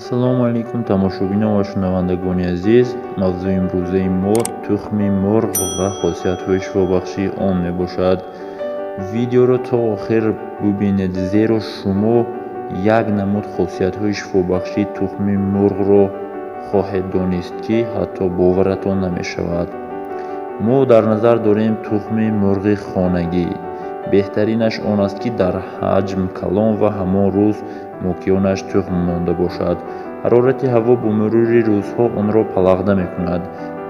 Ассалому алайкум, тамошобинон ва шунавандагони азиз. Мавзӯи имрӯзаи мо тухми мурғ ва хосиятҳои шифобахшии он мебошад. Видеоро то охир бубинед, зеро шумо як намуд хосиятҳои шифобахшии тухми мурғро хоҳед донист, ки ҳатто боваратон намешавад. Мо дар назар дорем тухми мурғи хонагӣ. Беҳтаринаш он аст, ки дар ҳаҷм калон ва ҳамон рӯз мокиёнаш тухм монда бошад. Ҳарорати ҳаво бо мурури рӯзҳо онро палағда мекунад.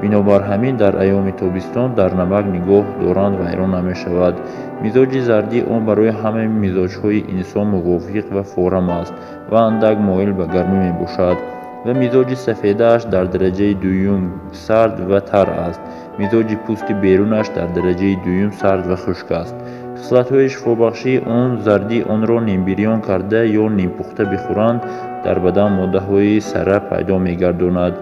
Бинобар ҳамин дар айёми тобистон дар намак нигоҳ доранд, вайрон намешавад. Мизоҷи зардии он барои ҳамаи мизоҷҳои инсон мувофиқ ва форам аст ва андак моил ба гармӣ мебошад ва мизоҷи сафедааш дар дараҷаи дуюм сард ва тар аст. Мизоҷи пӯсти берунаш дар дараҷаи дуюм сард ва хушк аст. Хислатҳои шифобахшии он: зардии онро нимбирён карда ё нимпухта бихӯранд, дар бадан моддаҳои сара пайдо мегардонад.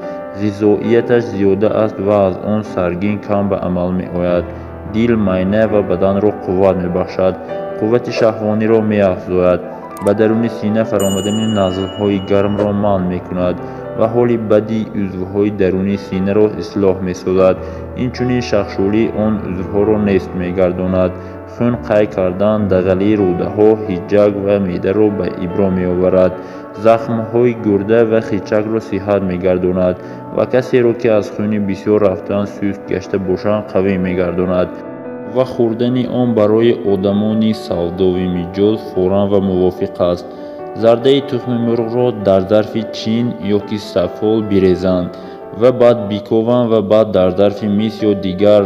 Ғизоияташ зиёда аст ва аз он саргин кам ба амал меояд. Дил, майна ва баданро қувват мебахшад, қуввати шаҳвониро меафзояд, ба даруни сина фаромадани назлҳои гармро манъ мекунад ва ҳоли бади узвҳои дарунии синаро ислоҳ месозад. Инчунин шахшулии он узвҳоро нест мегардонад. Хун қай кардан, дағалии рӯдаҳо, ҳиҷак ва меъдаро ба ибро меоварад. Захмҳои гурда ва хичакро сиҳат мегардонад ва касеро, ки аз хуни бисёр рафтан суст гашта бошанд, қавӣ мегардонад. Ва хӯрдани он барои одамони савдовимиҷоз форам ва мувофиқ аст. Зардаи тухми мурғро дар зарфи чин ё ки сафол бирезанд ва баъд бикованд ва баъд дар зарфи мис ё дигар,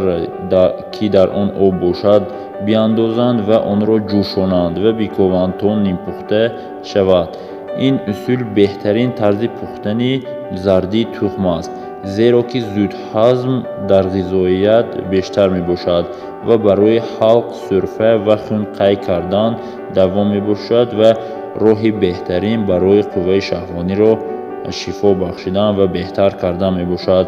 ки дар он об бошад, биандозанд ва онро ҷӯшонанд ва бикованд, то нимпухта шавад. Ин усул беҳтарин тарзи пухтани зардии тухм аст, зеро ки зудҳазм дар ғизоият бештар мебошад ва барои ҳалқ, сӯрфа ва хун қай кардан даво мебошад ва роҳи беҳтарин барои қувваи шаҳвониро шифо бахшидан ва беҳтар кардан мебошад.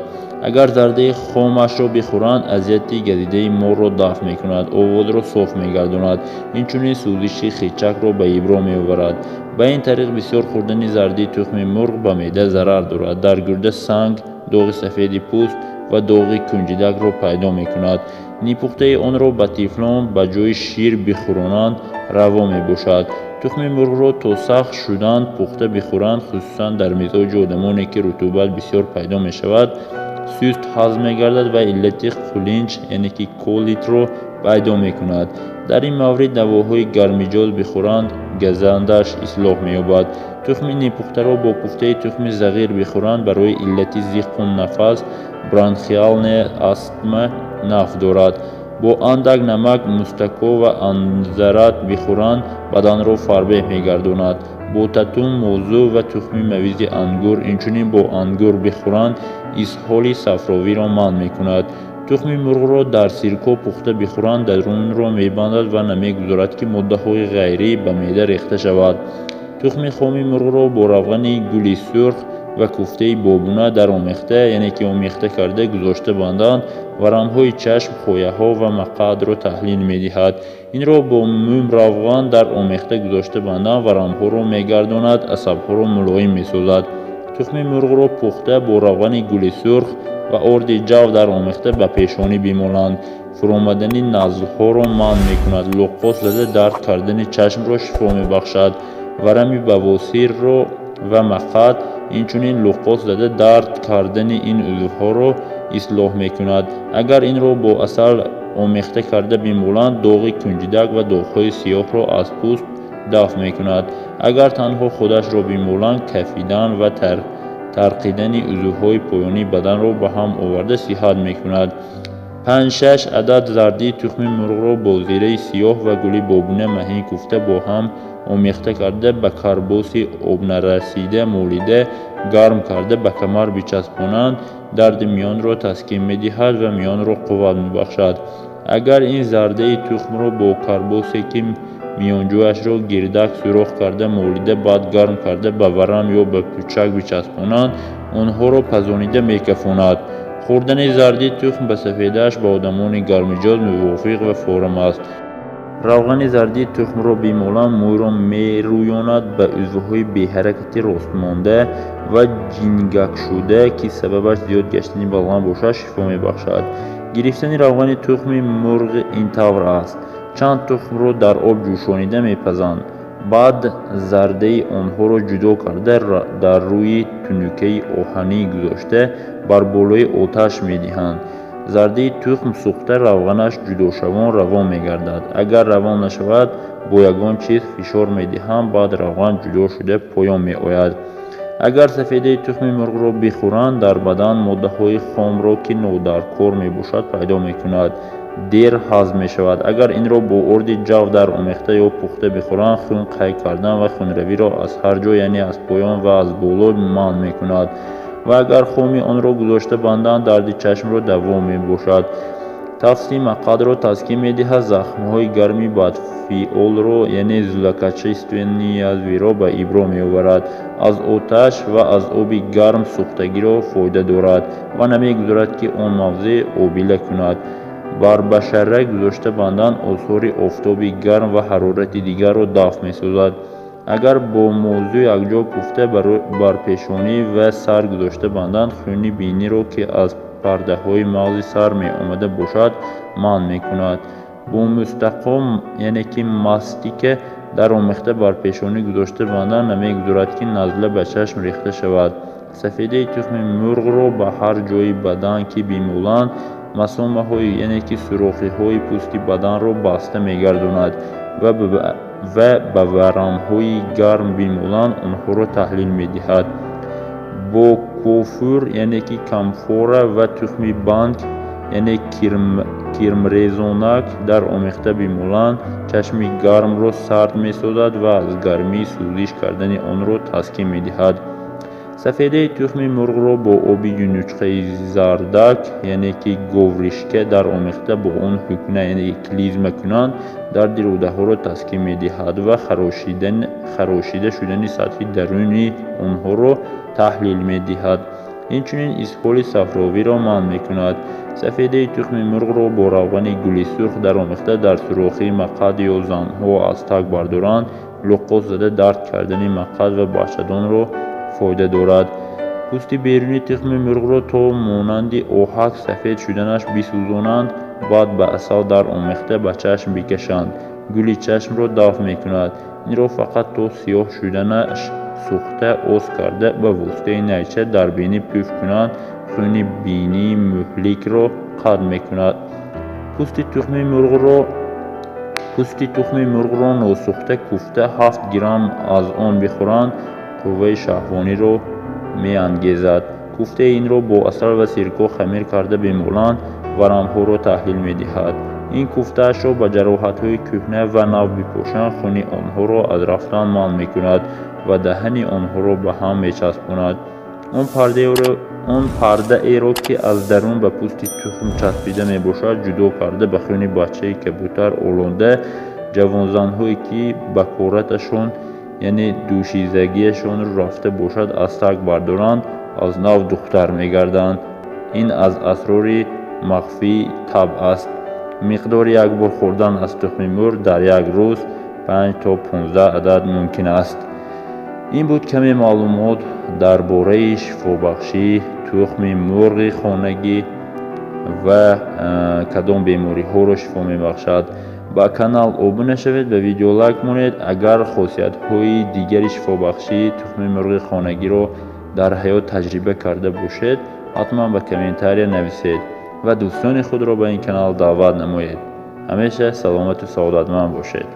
Агар зардаи хомашро бихӯранд, азияти газидаи морро дафъ мекунад, овозро соф мегардонад, инчунин сӯзиши хичакро ба ибро меоварад. Ба ин тариқ, бисёр хӯрдани зардии тухми мурғ ба меъда зарар дорад, дар гурда санг, доғи сафеди пӯст ва доғи кунҷидакро пайдо мекунад. Нимпухтаи онро ба тифлон ба ҷои шир бихӯронанд, раво мебошад. Тухми мурғро то сахт шудан пухта бихӯранд, хусусан дар мизоҷи одамоне, ки рутубат бисёр пайдо мешавад, суст ҳазм мегардад ва иллати қулинч, яъне ки колитро пайдо мекунад. Дар ин маврид давоҳои гармиҷоз бихӯранд, газандаш ислоҳ меёбад. Тухми нимпухтаро бо куфтаи тухми зағир бихӯранд, барои иллати зиққу нафас, бронхиальная астма нафъ дорад. Бо андак намак, мустако ва анзарат бихӯранд, баданро фарбеҳ мегардонад. Бо татум, мозу ва тухми мавизи ангур, инчунин бо ангур бихӯранд, изҳоли сафровиро манъ мекунад. Тухми мурғро дар сирко пухта бихӯранд, дарунро мебандад ва намегузорад, ки моддаҳои ғайрӣ ба меъда рехта шавад. Тухми хоми мурғро бо равғани гули сурх ва куфтаи бобуна даромехта, яъне ки омехта карда гузошта банданд, варамҳои чашм, хояҳо ва мақаъдро таҳлил медиҳад. Инро бо мум равған дар омехта гузошта банданд, варамҳоро мегардонад, асабҳоро мулоим месозад. Тухми мурғро пухта бо равғани гули сурх ва орди ҷав дар омехта ба пешонӣ бимоланд, фуромадани назлҳоро манъ мекунад, луққос зада дард кардани чашмро шифо мебахшад, варами бавосирро ва мақаъд, инчунин луққос зада дард кардани ин узвҳоро ислоҳ мекунад. Агар инро бо асал омехта карда бимоланд, доғи кунҷидак ва доғҳои сиёҳро аз пӯст дафъ мекунад. Агар танҳо худашро бимоланд, кафидан ва тарқидани узвҳои поёнии баданро ба ҳам оварда сиҳат мекунад. 5-6 адад зардии тухми мурғро бо зираи сиёҳ ва гули бобуна маҳин куфта бо ҳам омехта карда, ба карбоси обнарасида молида гарм карда ба камар бичаспонанд, дарди миёнро таскин медиҳад ва миёнро қувват мебахшад. Агар ин зардаи тухмро бо карбосе, ки миёнҷояшро гирдак сӯрох карда молида, баъд гарм карда ба варам ё ба пӯчак бичаспонанд, онҳоро пазонида мекафонад. Хӯрдани зардии тухм ба сафедааш ба одамони гармиҷоз мувофиқ ва форам аст. Равғани зардии тухмро бимоланд, мӯйро мерӯёнад, ба узвҳои беҳаракати ростмонда ва ҷингакшуда, ки сабабаш зиёд гаштани балғам бошад, шифо мебахшад. Гирифтани равғани тухми мурғ ин тавр аст. Чанд тухмро дар об ҷӯшонида мепазанд. Баъд зардаи онҳоро ҷудо карда дар рӯи тунукаи оҳанӣ гузошта бар болои оташ медиҳанд. Зардаи тухм сӯхта равғанаш ҷудошавон равон мегардад. Агар равон нашавад, бо ягон чиз фишор медиҳанд, баъд равған ҷудо шуда поён меояд. Агар сафедаи тухми мурғро бихӯранд, дар бадан моддаҳои хомро, ки нодаркор мебошад, пайдо мекунад, дер ҳазм мешавад. Агар инро бо орди ҷав дар омехта ё пухта бихӯранд, хун қай кардан ва хунравиро аз ҳар ҷо, яъне аз поён ва аз боло манъ мекунад. Ва агар хоми онро гузошта банданд, дарди чашмро даво мебошад. Тафси мақадро таскин медиҳад, захмҳои гарми бадфиолро, яъне злокачественные язвы-ро ба ибро меоварад. Аз оташ ва аз оби гарм сӯхтагиро фоида дорад ва намегузорад, ки он мавзеъ обила кунад. Бар башара гузошта банданд, осори офтоби гарм ва ҳарорати дигарро дафъ месозад. Агар бо мозу якҷо куфта бар пешонӣ ва сар гузошта банданд, хуни биниро, ки аз пардаҳои мағзи сар меомада бошад, манъ мекунад. Бо мустақо, яъне ки мастика дар омехта бар пешонӣ гузошта банданд, намегузорад, ки назла ба чашм рехта шавад. Сафедаи тухми мурғро ба ҳар ҷои бадан, ки бимоланд, масомаҳои, яъне ки сӯрохиҳои пӯсти баданро баста мегардонад ва ба варамҳои гарм бимоланд, онҳоро таҳлил медиҳад. Бо кофур, яъне ки камфора ва тухми банг, яъне кирмрезонак дар омехта бимоланд, чашми гармро сард месозад ва аз гармӣ сӯзиш кардани онро таскин медиҳад. Сафедаи тухми мурғро бо оби юнучқаи зардак, яъне ки говришка дар омехта бо он ҳукна, яъне клизма кунанд, дарди рӯдаҳоро таскин медиҳад ва харошида шудани сатҳи даруни онҳоро таҳлил медиҳад. Инчунин изҳоли сафровиро манъ мекунад. Сафедаи тухми мурғро бо равғани гули сурх дар омехта дар сӯрохии мақад ё занҳо аз таг бардоранд, луққос зада дард кардани мақад ва бачадонро фоида дорад. Пӯсти берунии тухми мурғро то монанди оҳак сафед шуданаш бисӯзонанд, баъд ба асал дар омехта ба чашм бикашанд, гули чашмро дафъ мекунад. Инро фақат то сиёҳ шуданаш сӯхта оз карда ба воситаи найча дар бинӣ пуф кунанд, хуни бинии муҳликро қатъ мекунад. Пӯсти тухми мурғро носӯхта куфта 7 грамм аз он бихӯранд, қувваи шаҳвониро меангезад. Куфтаи инро бо асал ва сирко хамир карда бимоланд, варамҳоро таҳлил медиҳад. Ин куфтаашро ба ҷароҳатҳои кӯҳна ва нав бипошанд, хуни онҳоро аз рафтан манъ мекунад ва даҳани онҳоро ба ҳам мечаспонад. Он пардаеро, ки аз дарун ба пӯсти тухм часпида мебошад, ҷудо карда ба хуни бачаи кабутар олонда, ҷавонзанҳое, ки бакораташон, яъне дӯшизагиашонро рафта бошад, аз таг бардоранд, аз нав духтар мегарданд. Ин аз асрори махфии табъ аст. Миқдори як бор хӯрдан аз тухми мурғ дар як рӯз 5 то 15 адад мумкин аст. Ин буд каме маълумот дар бораи шифобахшии тухми мурғи хонагӣ ва кадом бемориҳоро шифо мебахшад. Ба канал обуна шавед, ба видео лайк монед. Агар хосиятҳои дигари шифобахшии тухми мурғи хонагиро дар ҳаёт таҷриба карда бошед, ҳатман ба комментария нависед ва дӯстони худро ба ин канал даъват намоед. Ҳамеша саломату саодатманд бошед.